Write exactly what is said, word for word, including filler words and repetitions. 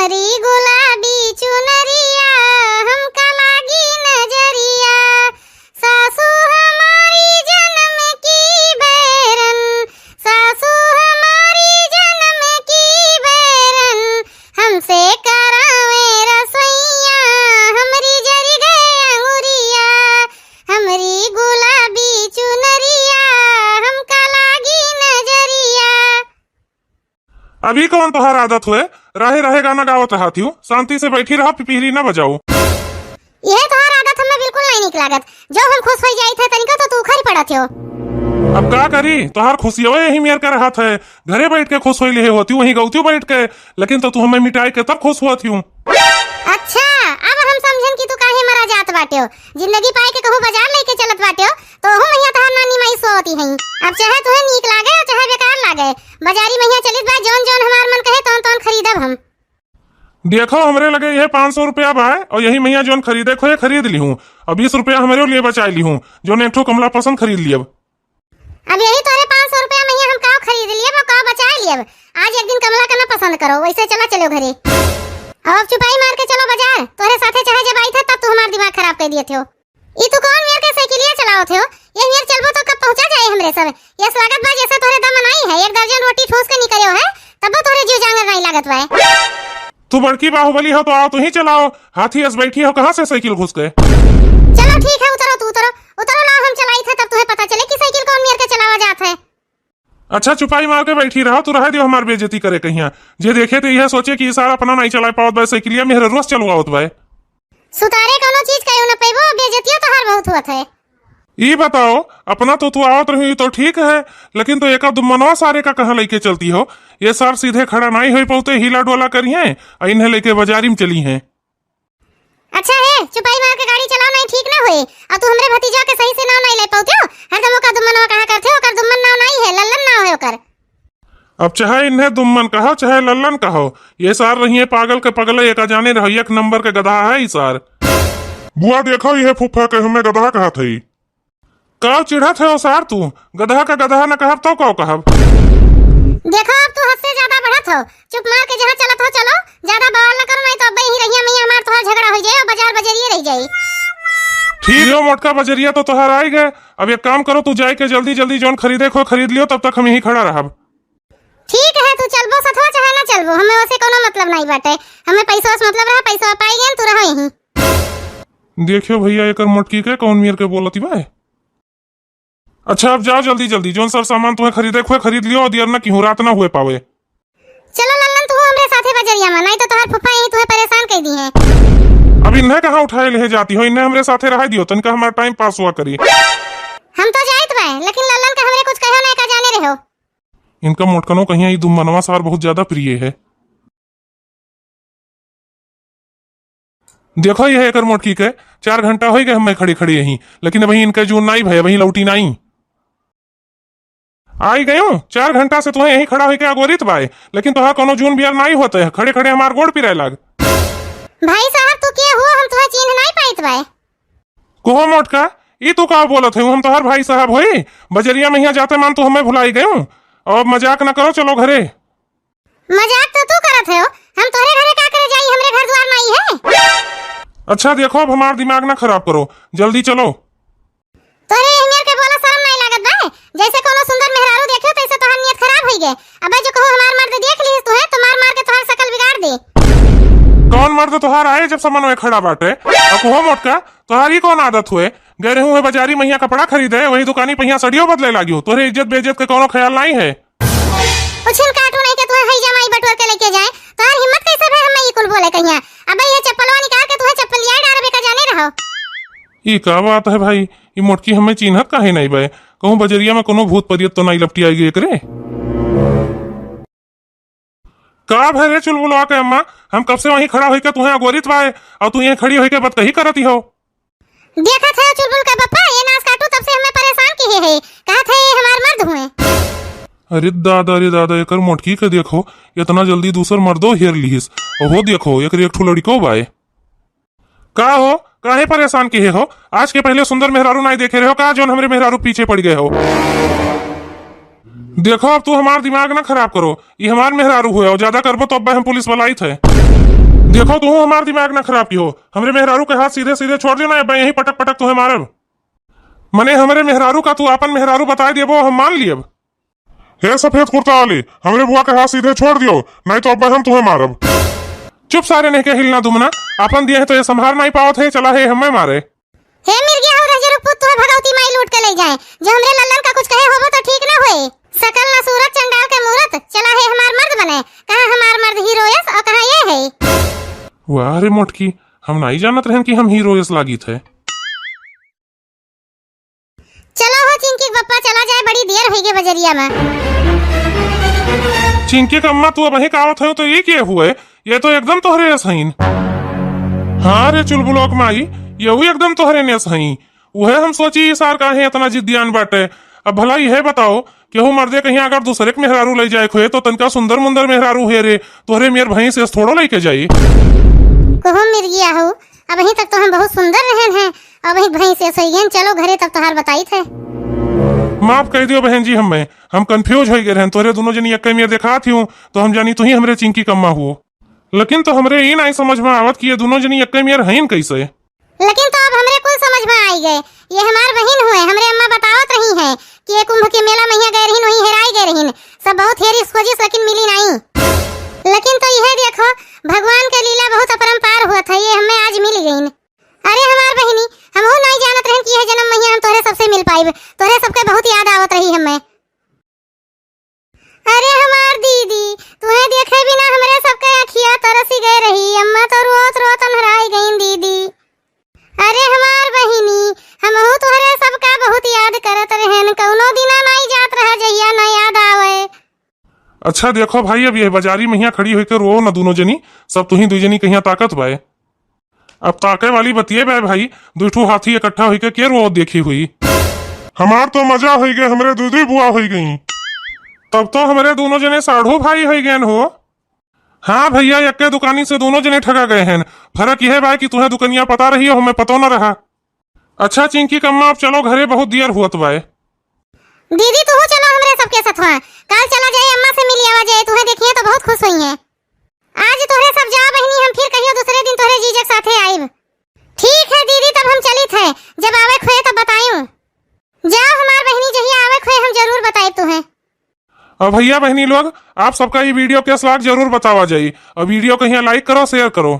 री गुलाबी चुनरिया, हमका लागी नजरिया, सासू हमारी जन्म की बैरन, सासू हमारी जन्म की बैरन, हमसे करावे रसोइया, हमरी जरी गए अंगुरिया, हमरी गुलाबी चुनरिया, हमका लागी नजरिया। अभी कौन तोहार आदत हुए, रहे रहे गाना गावत रहत हियो? शांति से बैठी रहा, पिपीहिरी न बजाओ। यह तोहार आदत हमें बिल्कुल नहीं निक लागत। जो हम खुश हो जाइत है तनिको तो तू उखरी पड़त हो। अब का करी, तोहार खुशियवा यही मेर के रहत है। घरे बैठ के खुश होई लिहे होती, वहीं गौतियो बैठ के, लेकिन तो तू हमें मिटाई के तब खुश हुआ थी। अच्छा, अब हम समझन कि तू काहे मरा जात बाट्यो। जिंदगी पाए के कहू बाजार लेके चलत बाट्यो, तो ओहू महिया तहार नानी माई सोवती हई। अब चाहे तुहे नीक लागे और चाहे बेकार लागे, बाजारी महिया चलित बा, जौन जौन हमार मन कहे तौन तौन खरीदब हम। देखो, हमरे लगे यह पाँच सौ रुपया बा और यही महिया जौन खरीदे खोए खरीद लिहूँ, और बीस रुपया हमरे लिए बचाए लिहूँ, जौन एक ठो कमला पसंद खरीद लियब। अब यही तोरे पाँच सौ रुपया महिया हम काव खरीद लियब और काव बचाए लियब। आज एक दिन कमला का ना पसंद करो, वैसे चला चलो घरे। अब चुपाई मार के चलो बाजार, तोरे साथे चाहे जब आई था तब तू हमार दिमाग खराब कर दिए थे हो। ई तू कौन मेर के साइकिलिया चलावत हो? ये मेर चलबो तो कब पहुंचा जाए हमरे सब? यस लागत बा जैसे तोरे दम नाई है, एक दर्जन रोटी ठूस के निकलियो है, तब तोरे जीव जांगर नाई लागत बा। तू बड़की बाहुबली हो तो आओ तू ही चलाओ, हाथी अस बैठी हो कहाँ से साइकिल घुस गए? चलो ठीक है, उतरो तू उतरो, उतरो लाओ हम चलाई थे तब तुम्हें पता चले कि साइकिल कौन मेर के चलावा जात है। अच्छा चुपाई मार के बैठी रहो, तू रहे दियो हमार बेइज्जती करे कहिया। जे देखे तो यह सोचे कि ई सार अपना नहीं चला पावत बा साइकिलिया, मेहर रोज चलवावत बा। सुतारे कौनो चीज कहियो न पैबो, बेइज्जतियो तोहार बहुत होत है। ई बताओ, अपना तो तू आवत रही तो ठीक है, लेकिन तो एका दुमनवा सारे का कहाँ लेके चलती हो? ये सार सीधे खड़ा नहीं होई पौते, हिला डोला करिए, आ इन्हें लेके बाजारी में चली हैं। अच्छा है, चुपाई मार के गाड़ी चलाओ, नहीं ठीक ना होए। और तू हमरे भतीजा के सही से नाव नहीं ले पाउते हो, हरदम ओका दुमनवा कहा करते हो, ओकर दुमन नाव नहीं है, लल्लन नाव है ओकर। अब चाहे इन्हें दुम्मन कहो, चाहे लल्लन कहो, ये सार रहिए पागल के पगले, एका जाने रहो, एक नंबर के गधा है ई सार। बुआ देखो, यह फूफा के हमें गधा कहत हई। काव चिढ़त है ओ सार तू, गधा का गधा न कहब तो काव कहब? देखो, अब तू हद से ज्यादा बढ़त हो, चुप मार के जहाँ चलत हो चलो, ज्यादा बवाल न करो, नहीं तो अब यहीं रहिया मैया हमार तोहार झगड़ा हो जाए और बाजार बजरिए रह जाए। ठीक हो मोटका, बजरिया तो तोहार आई गए, अब एक काम करो, तू जाए के जल्दी जल्दी जौन खरीदे को खरीद लियो, तब तक हम यहीं खड़ा रहब। ठीक है, तू चलबो सथवा चाहे ना चलबो, हमें वैसे कोनो मतलब नहीं बाटे, हमें पैसा से मतलब रहा, पैसा पाई गए, तू रहो यहीं। देखियो भैया, एकर मोटकी के कौन मेर के बोलती बा। अच्छा, अब जाओ जल्दी जल्दी, जौन सब सामान तुम्हें खरीदे को है खरीद लियो, और देर ना की हूँ, रात ना हुए पावे। चलो लल्लन, तू हमरे साथे बजरिया में, नहीं तो तोहार फूफा यहीं तुम्हें परेशान कर दी है। अब इन्हें कहाँ उठाए ले जाती हो, इन्हें हमरे साथे रह दियो, तनिका हमारा टाइम पास हुआ करी। हम तो जाइत बा, लेकिन लल्लन का हमरे कुछ कहो नहीं का जाने रहो। इनका मोटकनो कहिया ई दुम्मनवा सार बहुत ज्यादा प्रिय है। देखो यह एकर मोटकी के, चार घंटा होई गए हमें खड़ी खड़ी यहीं, लेकिन अभी इनका जून नाई भय, अभी लौटी नाई। आई गयो, चार घंटा से तुम्हें यहीं खड़ा होके अगोरित बाय, लेकिन तोहार कोनो जून बियर नाई होते है, खड़े खड़े हमार गोड़ पिराए लाग। भाई साहब, तू के हुआ, हम तुम्हें चिन्ह नाई पाइत बाय। कोहो मोटका, ई तू का बोलत है, हम तोहार भाई साहब होई? बजरिया में यहाँ जाते मान तू हमें भुलाई गयो। अब मजाक ना करो, चलो घरे। मजाक तो तू करत है, हम तोहरे घरे का करे जाई, हमरे घर द्वार नाई है। अच्छा देखो, अब हमार दिमाग ना खराब करो, जल्दी चलो। तोहरे एह मेर के बोला शर्म नाई लागत बा, जैसे कोनो सुंदर मेहरारू देखियो तैसे तोहार नियत खराब होई गए। अबे जो कहो हमार मर्द देख लिहिस तुहे तो मार मार के तोहार शकल बिगाड़ दे। कौन मर्द तोहार आए जब समन में खड़ा बाटे? अब कहो मोटका, तोहार ई कौन आदत हुए? गए रहूं है बाजारी महिया कपड़ा खरीदे, वही दुकानी पहिया सड़ियो बदले लागियो। तोहरे इज्जत बेइज्जत के कोनो ख्याल नाई है। उछिल काटू नहीं के तुहे हई जमाई बटोर के लेके जाए। तोहार हिम्मत कैसे भे हमें ई कुल बोले कहिया? अबे ये चप्पलवा निकाल के तुहे चप्पलिया डारबे का जाने रहो। ई का बात है भाई? ई मोटकी हमें चिन्हत काहे नहीं बे? कहूँ बजरिया में कोनो भूत परियत तो नहीं लपटी आएगी एकरे? का भे रे चुलबुलवा के अम्मा? हम कब से वहीं खड़ा होइके तुहे अगोरित बाए और तू यहीं खड़ी होइके बतकही करती हो। देखत है चुलबुल का पप्पा, ये नास काटू तब से हमें परेशान किहे है, कहत है ये हमार मर्द हुए। अरे दादा रे दादा, एकर मोटकी के देखो, इतना जल्दी दूसर मर्दो हेर लिहिस। ओहो देखो, एकर एक ठो लड़िको बाए। का हो, काहे परेशान किहे हो? आज के पहले सुंदर मेहरारू नाई देखे रहे हो का, जौन हमरे मेहरारू पीछे पड़ गए हो? देखो, अब तू हमार दिमाग ना खराब करो, ई हमार मेहरारू हुए और ज्यादा करबो तो अब्बे हम पुलिस बुलाइत है। देखो, तुहू हमार दिमाग ना खराब किहो। हमरे मेहरारू के हाथ सीधे सीधे छोड़ दियो, ना अब यहीं पटक पटक तुहे मारब। मने हमरे मेहरारू का तू आपन मेहरारू बताए देबो, हम मान लियब। हे सफेद कुर्ता वाली, हमरे बुआ के हाथ सीधे छोड़ दियो, नहीं तो अब हम तुहे मारब। चुप सारे, नहीं के हिलना दुमना, आपन दिए है तो ये संभार नहीं पावत है, चला है हमें मारे। हे मिर्गिया हो रह जरूर पुत, तुहे भगवती माई लूट के ले जाए। जो हमरे लल्लन का कुछ कहे होबो तो ठीक ना होए। सकल ना सूरत चंडाल के मूरत, चला है हमार मर्द बने। कहाँ हमार मर्द हीरो यस और कहाँ ये है? वाह रे मोटकी, हम नाई जानत रहन कि हम हीरो यस लागित है। चलो हो चिंकी के पप्पा, चला जाए, बड़ी देर होई गे बजरिया में। चिंकी के अम्मा, तू अबहीं का आवत हो तो ये के हुए? ये तो एकदम तोहरे नेस हईन। हाँ रे चुलबुलोक माई, यहू एकदम तोहरे नेस हई। उहे हम सोची, ई सार काहे इतना जिद्दियान बाटे। अब भला इहे बताओ, केहू मर्दे कहीं अगर दूसरे के मेहरारू ले जाए खोए तो तनका सुंदर मुंदर मेहरारू है रे, तोहरे मेर भैंस एस थोड़ो लेके जाई। कहो मिर्गिया हो, अबहीं तक तो हम बहुत सुंदर रहन हैं, अबहीं भैंस एस होइगेन, चलो घरे तब तोहार बताई थे। माफ कह दियो बहन जी, हमें हम कंफ्यूज हो गए रहन, तोहरे दोनों जनी एक्के मेर देखा थी हूँ तो हम जानी तुही हमरे चिंकी कम्मा हुओ। लेकिन तो हमरे ई नाई समझ में आवत कि ये दोनों जनी एक्के मेर हईन कैसे। लेकिन तो अब हमरे कुल समझ में आई गए, ये हमार बहिन हुए, हमरे अम्मा बतावत रही है कि ये कुंभ के मेला महिया गए रहीन, वहीं हेराई गए रहीन। सब बहुत हेरिस खोजिस लेकिन मिली नाई। लेकिन तो यह देखो, भगवान के लीला बहुत अपरंपार हुआ था, ये हमें आज मिल गईन। अरे हमार बहिनी, हमहू नाई जानत रहन कि यह जन्म महिया हम तोहरे सबसे मिल पाइब। तोहरे सबके बहुत याद आवत रही हमें। अरे हमार दीदी, तुहे देखे बिना हमरे सबके अखिया तरसी गए रही। अम्मा तो रोत रोत अन्हराई गईन दीदी। अरे हमार बहिनी, हमहू तोहरे सबका बहुत याद करत रहन। कौनो दिना नाई जात रहा जहिया ना याद आवे। अच्छा देखो भाई, अब ये बाजारी महिया खड़ी होइके रोओ ना दोनों जनी, सब तुही दुई जनी कहिया ताकत बाए। अब ताके वाली बतिये बे भाई, दुई ठो हाथी इकट्ठा होइके के रो देखी हुई। हमार तो मजा होई गए, हमरे दुई दुई बुआ होई गई। तब तो हमरे दोनों जने साढ़ू भाई होई गए हो। हाँ भैया, यक्के दुकानी से दोनों जने ठगा गए हैं। फर्क यह बा कि तुहे दुकनिया पता रही हो, हमें पतो न रहा। अच्छा चिंकी कम्मा, अब चलो घरे, बहुत देर हुअत बाए। दीदी तुहू चलो हमरे सबके सथवा, काल चला जाए अम्मा से मिल आवा जाए, तुहे देखिए तो बहुत खुश होई हैं। आज तोहरे सब जा बहिनी, हम फिर कहियो दूसरे दिन तोहरे जीजक साथे आइब। ठीक है दीदी, तब हम चलित है, जब आवे खोए तब बतायूं। जाओ हमार बहिनी, जहिया आवे खोए हम जरूर बताइब तुहे। और भैया बहिनी लोग, आप सबका ये वीडियो कैस लाग जरूर बतावा जाई, और वीडियो कहिया लाइक करो, शेयर करो।